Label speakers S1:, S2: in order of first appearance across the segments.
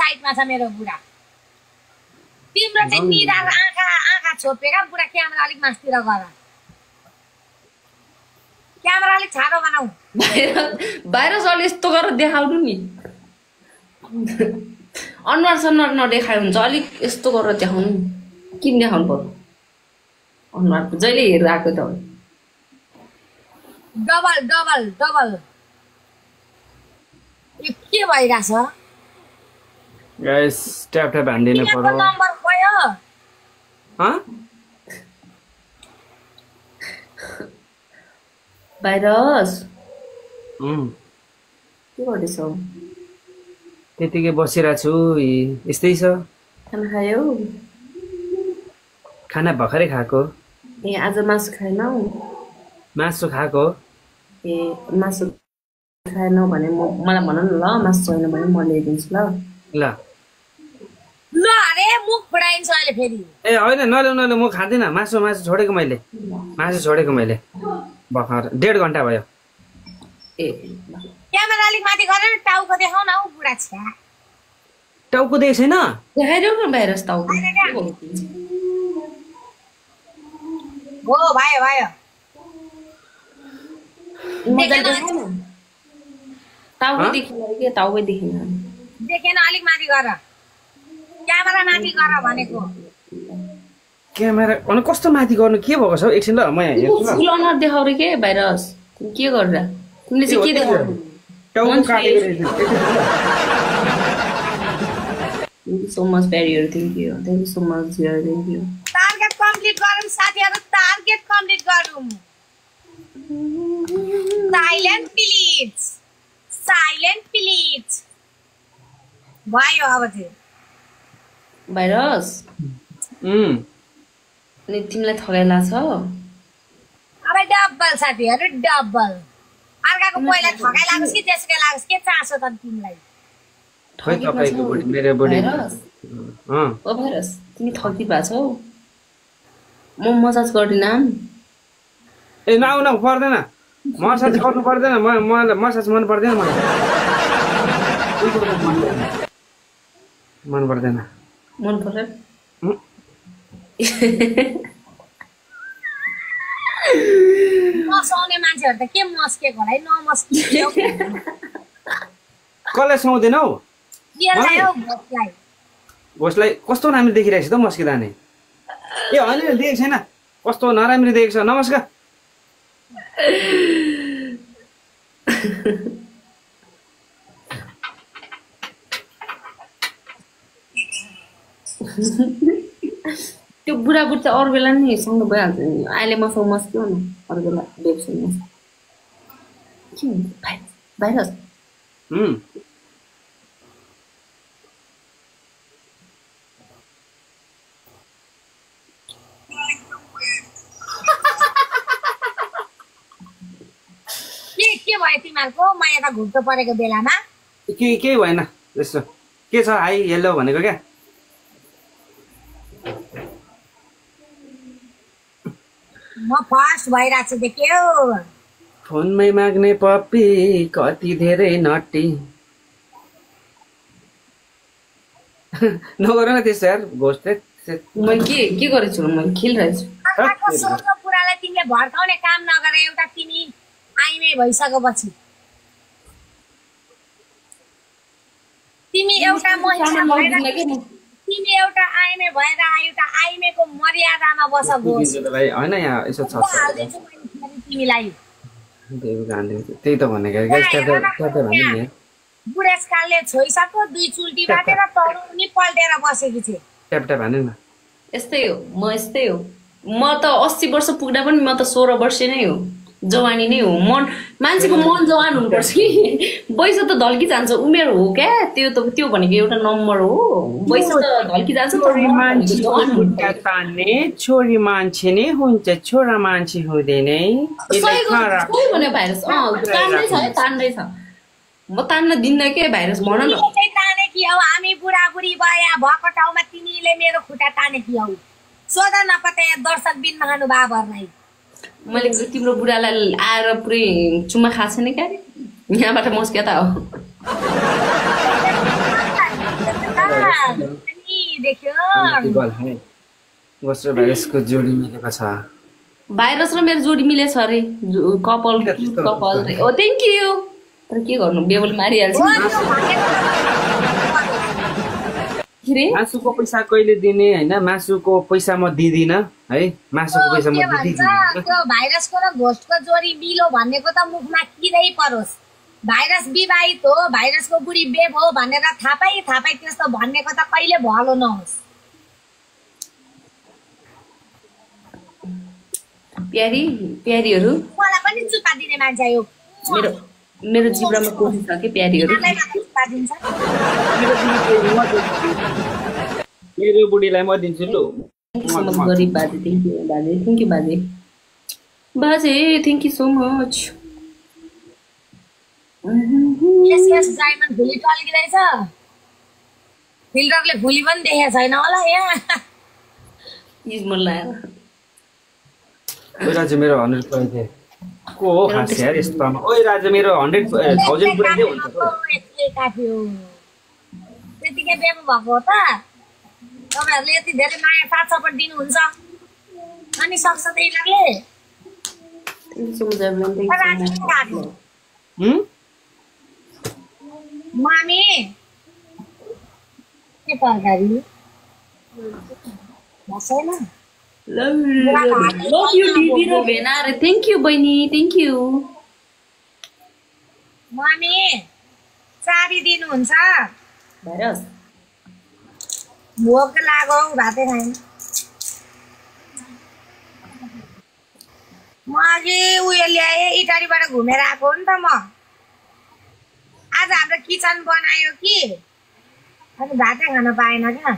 S1: साइडमा छ मेरो बुढा तिम्रो चाहिँ निरा आँखा छोपेर बुढा क्यामेरा अलिक मास्तिर गर क्यामेरा अलिक छाडो बनाऊ
S2: भाइरस अलि यस्तो गरेर देखाउनु नि अनुहार सनुहार नदेखाए हुन्छ अलिक यस्तो गरेर देखाउनु किन देखाउनु पर्यो अनुहार जहिले हेरेर आएको त
S1: डबल डबल डबल यो के भइरहेछ
S3: गाइस ट्याप ट्याप हान्दिनु पर्यो
S1: नम्बर गयो
S2: भाइरस के गर्दैछौ
S3: त्यतिकै बसिरहेको छु यस्तै छ
S2: खाना खायौ
S3: खाना भर्खरै खाएको
S2: ए आज मासु खाएनौ
S3: मासु खाएको
S2: ए मासु खाएनौ भने मलाई भन न ल मासु छैन भने म ल्याइदिन्छु ल
S3: ल
S1: ल अरे मुख फुडाइन्छ अहिले फेरि
S3: ए होइन नल्याउ म खाँदिनँ मासु छोडेको मैले भर्खर 1.5 घन्टा भयो
S2: ए
S1: क्यामेरा अलिक माथि गरेर टाउको देखाउ न बुढा छ्या
S3: टाउको देखेको छैन
S2: देखाइदेऊ न भाइरस टाउको
S1: हो भयो
S2: टाउको देखिन के टाउकै देखिन
S1: देखेन अलिक माथि गर क्यामेरा माथि गर भनेको
S3: क्यामेरा अनि कस्तो माथि गर्नु के भएको छ एकछिन ल म यहाँ हेर्छु
S2: फुल अनुहार देखाउ रे के भाइरस के गर्दा तिमीले चाहिँ के देखाउ
S3: टाउको काटेको रहेछ
S2: Thank you so much, Barrier. Thank you so much, dear. Thank you.
S1: Target complete गरौँ साथीहरु टार्गेट कम्प्लिट गरौँ साइलेन्ट प्लिज भयो अब चाहिँ
S2: भाइरस अनि तिमीलाई ठगाइला छ
S1: अब डबल साथीहरु डबल अर्काको पहिला ठगाइ लागोस् कि त्यसकै लागोस् के चाहन्छौ त तिमीलाई
S3: खै तपाईको मेरो बडी
S2: ओ भाइरस तिमी ठगी भाछौ म मसाज गर्दिन
S3: ए न पर्दैन मसाज गर्नु पर्दैन मलाई मसाज मन पर्दैन मलाई मन पर्दैन
S1: मसाउने मान्छेहरु त के मस्केको होला है नमस्कियो
S3: कसले सुहाउँदैनौ
S1: यसलाई
S3: घोषलाई कस्तो राम्रो देखिरहेको छ त मस्किँदा नि ए होइन देखेको छैन कस्तो नराम्रो देखेको छ नमस्कार
S2: त्यो बुढाबुढी त अरू बेला नि सँग भइहाल्छ नि अहिले मसँग मस्क्यो न अरू बेला बेबसँग के हुन्छ भाइरस
S1: के भयो तिमीहरूको म यता घुम्नु परेको बेलामा
S3: केही भएन त्यस्तो के छ हाई हेलो भनेको क्या
S1: म फर्स्ट भइरहेको छु देख्यौ
S3: फोनमै माग्ने पप्पी कति धेरै नटी नगर न त्यस्तो यार घोस्ट
S2: म के गरेछु म खेलिरहेछु
S1: अर्काको सोचको कुरालाई तिमीले भड्काउने काम नगरे एउटा तिमी आइमै भइसकेपछि तिमी एउटा महिला भएर तिमी एउटा आइमे भएर एउटा आइमेको मर्यादामा बस गोस
S3: भाइ हैन यहाँ यसो छ
S1: तिमीलाई
S3: त्यही त भनेको गाइस क्या भन्ने नि
S1: बुढेसकालले छोइसक्यो दुई चुल्टी बाटेर तरुनी पल्टेर बसेकी छे
S3: ट्याप ट्याप हान्नु न
S2: यस्तै हो म त 80 वर्ष पुग्दा पनि म त 16 वर्ष नै हो जवानी नै हो मान्छेको मन जवान हुनुपर्छ कि वयस त ढल्की जान्छ उमेर हो क्या त्यो भनेको एउटा नम्बर हो वयस त ढल्की जान्छ
S3: छोरी मान्छे नै हुन्छ छोरा मान्छे हुँदैन
S2: भने भाइरस तान्दै छ है तान्दै छ म तान्न दिन्न के भाइरस भन न
S1: ताने कि हौ हामी बुढाबुढी भया भएको ठाउँमा तिमीले मेरो खुट्टा ताने कि हौ सोध नपते दर्शक बिन महानुभावहरुलाई
S2: मैले तिम्रो बुढालाई आएर पुरै चुम्मा खाएको छैन क्या यहाँबाट मस्क्या त हो
S1: अनि देख्यो
S3: गोस्ट र भाइरसको जोडी मिलेको छ।
S2: भाइरस र मेरो जोडी मिलेछ अरे कपाल कपाल रे ओ थ्याङ्क यू तर के गर्नु बेबल मारिहाल्छ रे
S3: मासुको पैसा कहिले दिने हैन मासुको पैसा म दिदिनँ है मासुको पैसा म दिदिनँ
S1: त्यो भाइरसको र घोस्टको जोडी मिलो भनेको त मुखमा किरै परोस् भाइरस विवाहित हो भाइरसको बुढी बेब हो भनेर थापै त्यस्तो भनेको त कहिले भलो नहोस्
S2: प्यारीहरू
S1: मलाई पनि चुपा दिने मान्छे यो
S2: मेरो मेरो जिब्रामा कोही छ के प्यारीहरू
S1: चुपा दिन्छ
S3: मेरो बुढीलाई म दिन्छु लु
S2: गरिब बाजे थ्याङ्क यू बाजे बाजे thank you so much
S1: yes diamond भुली टल्किँदैछ फिल्टरले भुली पनि देखेको छैन होला यहाँ
S2: मन लगाएर
S3: ओइ राजु मेरो 100 पुऱ्याइदिए को हो खास यार यस्तोमा ओइ राजु मेरो 100,000 पुऱ्याइदिए हुन्छ त
S1: त्यतिकै बेबु भएको हो त तपाईँहरूले यति धेरै माया साथ सपोर्ट दिनुहुन्छ अनि सक्छ त यिनीहरूले मामी के तरकारी बसेन
S2: लभ यु दिदी र भेना रे थ्याङ्क यू बहिनी थ्याङ्क यू
S1: मामी चाबी दिनुहुन्छ
S2: भाइरस
S1: भोक लाग्यो भातै खाएँ म अघि उयो ल्याएँ इटालीबाट घुमेर आएको हो नि त म आज हाम्रो किचन बनायो कि अनि भातै खान पाएन क्या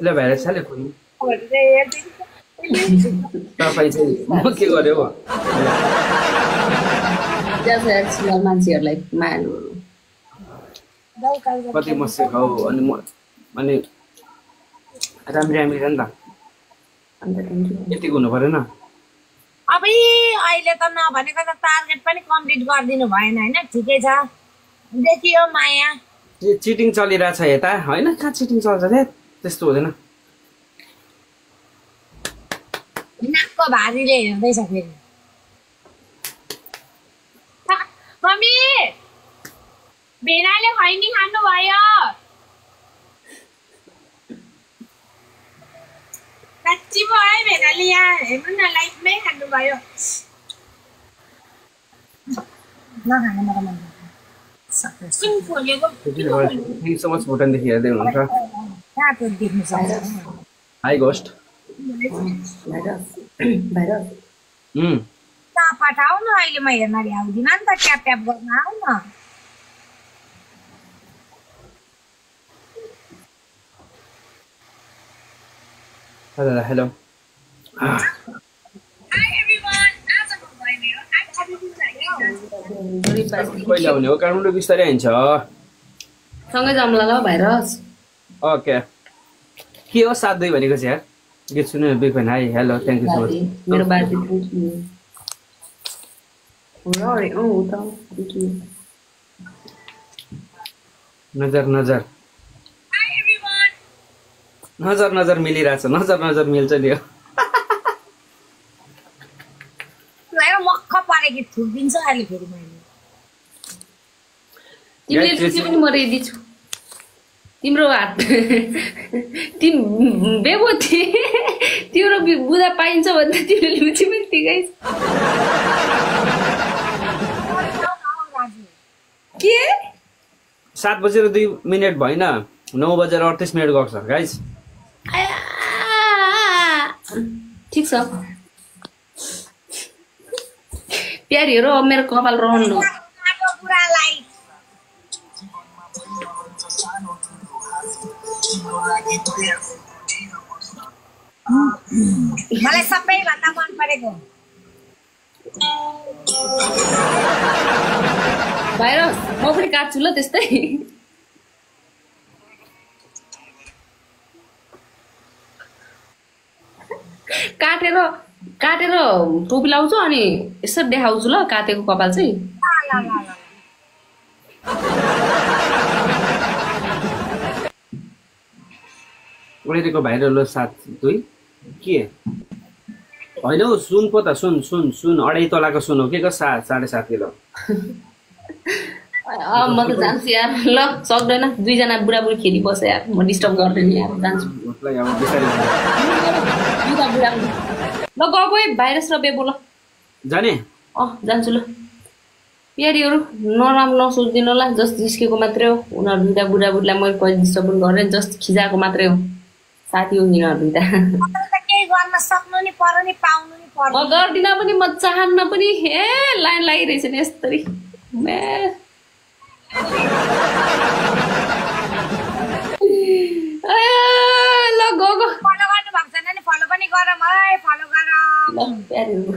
S3: ल भाइरस साले कुन तपाईँ चाहिँ म के गर्यो हो
S2: मान्छेहरूलाई माया
S3: कति मसे खाऊ अनि राम्री छ नि त यति हुनु परेन
S1: अब अहिले त नभनेको त टार्गेट पनि कम्प्लिट गरिदिनु भएन होइन ठिकै छ देखियो माया
S3: चिटिङ चलिरहेछ यता होइन कहाँ चिटिङ चल्छ रे त्यस्तो हुँदैन
S1: नाकको भारीले हेर्दैछ फेरि मम्मी भेनाले खैनी खानु भयो साँच्ची भयो है भेनाले यहाँ हेर्नु न लाइफमै खानु भयो नखानु मलाई मन सुन खोलेको
S3: थ्याङ्क यू सो मच भुटानदेखि हेर्दै हुनुहुन्छ
S1: कहाँ त देख्नु सक्छ
S3: हाई गोस्ट
S2: भाइरस
S1: पठाउ न अहिले म हेर्न ल्याउँदिन नि त ट्याप ट्याप गर्न आऊ न
S3: हेलो कहिले आउने हो काठमाडौँ बिस्तारै हिँड्छ
S2: सँगै जाउँला ल भाइरस
S3: ओके के हो 7-2 भनेको चाहिँ यार गीत सुन्नु big fan hi hello thank you so much
S2: मेरो बाजे
S3: नजर नजर नजर नजर मिलिरहेछ नजर मिल्छ नि
S1: मक्ख परेकी थुकिदिन्छ अहिले फेरि मैले
S2: तिमीले लुची पनि म रेडी छु तिम्रो हात बेबो तिम्रो बुधा पाइन्छ भने त तिमीले लुची पनि ठिकै के
S3: 7:02 भएन 9:38 गर्छ गाइस
S2: ठिक छ प्यारीहरू अब मेरो कपाल रहनु
S1: मलाई सबैभन्दा मन परेको
S2: भाइरस म पनि काट्छु ल त्यस्तै काटेर टोपी लाउँछु अनि यसरी देखाउँछु ल काटेको कपाल चाहिँ
S3: ओडेरेको भाइरल साथ 2 के होइन हौ सुन पो त सुन 2.5 तोलाको सुन हो के 7.5 किलो
S2: म त जान्छु यार ल सक्दैन 2 जना बुढाबुढी खेली बस यार म डिस्टर्ब गर्दैन यार जान्छु
S3: मतलब अब बिस्तारै
S2: ल गएको है भाइरस र बेबो ल
S3: जाने
S2: जान्छु ल प्यारीहरू नराम्रो नसोच्दिनु होला जस्ट जिस्केको मात्रै हो उनीहरू दुईटा बुढाबुढीलाई मैले कहिले डिस्टर्ब पनि गरेँ जस्ट खिजाएको मात्रै हो साथी हो यिनीहरू दुईटा
S1: केही गर्न सक्नु नि पर्यो नि पाउनु नि पर्यो
S2: म गर्दिनँ पनि म चाहन्न पनि ए लाइन लागिरहेछ नि यस्तरी ल गएको
S1: फलो गर्नु भएको छैन नि फलो पनि गरौँ है फलो गरौँ
S2: ल प्यारीहरू